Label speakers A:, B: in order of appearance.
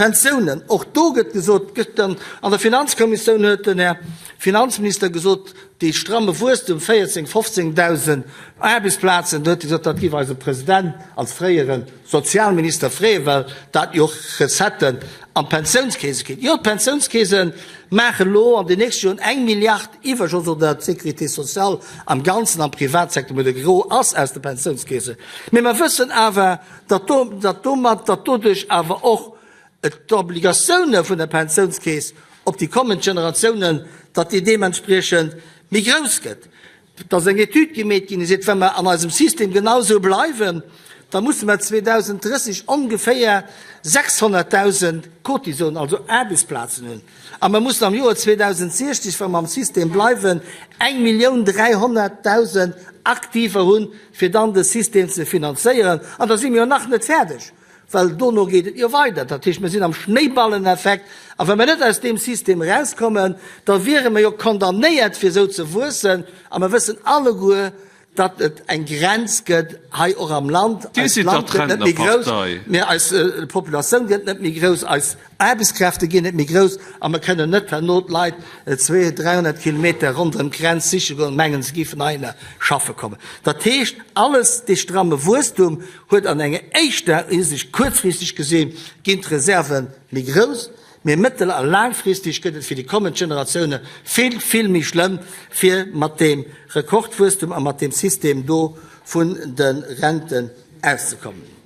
A: D'Pensiounen, och do gëtt gesot, gëschter an der Finanzkommissioun huet den Här Finanzminister gesot, dee stramme Wuesstum, 14, 15.000 Aarbechtsplazen, do huet e gesot, dat géif eise President als fréiere Sozialminister freeën, well dat jo och Recetten an d'Pensiounskeese ginn. Jo, d'Pensiounskeese maachen elo an den nächste Joren eng Milliard Iwwerschoss, oder d'Sécurité sociale am Ganzen, am Privatsecteur, mä de Gros ass aus de Pensiounskeesen. Mee mer wëssen awer, datt do, datt domat, datt doduerch awer och d'Obligatioune vun der Pensiounskeess op déi kommend Generatiounen, datt déi deementspriechend méi grouss gëtt. Et ass eng Etüd gemeet ginn, déi seet, wa mer an eisem System genau esou bleiwen, da musse mer 2030 ongeféier 600.000 Cotisonen, also Aarbechtsplazen hunn. A mer mussen am Joer 2060, wa mer am System bleiwen, 1.300.000 Aktiver hunn, fir dann de System ze finanzéieren. An da si mir jo nach net fäerdeg, well dono geet et jo weider. Dat heescht, mir sinn am Schnéiballeneffekt. A wa mir net aus deem System erauskommen, da wiere mer jo condamnéiert, fir esou ze wuessen. A mer wëssen alleguer, datt et eng Grenz gëtt hei och am Land.
B: Dir
A: Eist
B: sidd
A: Land
B: der
A: gëtt net méi grouss,
B: Rentnerpartei.
A: mä eis Populatioun gëtt net méi grouss, eis Aarbechtskräfte ginn net méi grouss a mer kënnen net herno d'Leit 200, 300 Kilometer ronderëm d'Grenz siche goen an mengen, se géifen heihinner schaffe kommen. Dat heescht, alles dee stramme Wuesstum huet an enger éischter Hisiicht, kuerzfristeg gesinn, ginn d'Reserve méi grouss, Mee mëttel a laangfristeg gëtt et fir déi kommend Generatioune vill, vill méi schlëmm, fir mat deem Rekordwuesstum a mat deem System do vun de Renten auszekommen.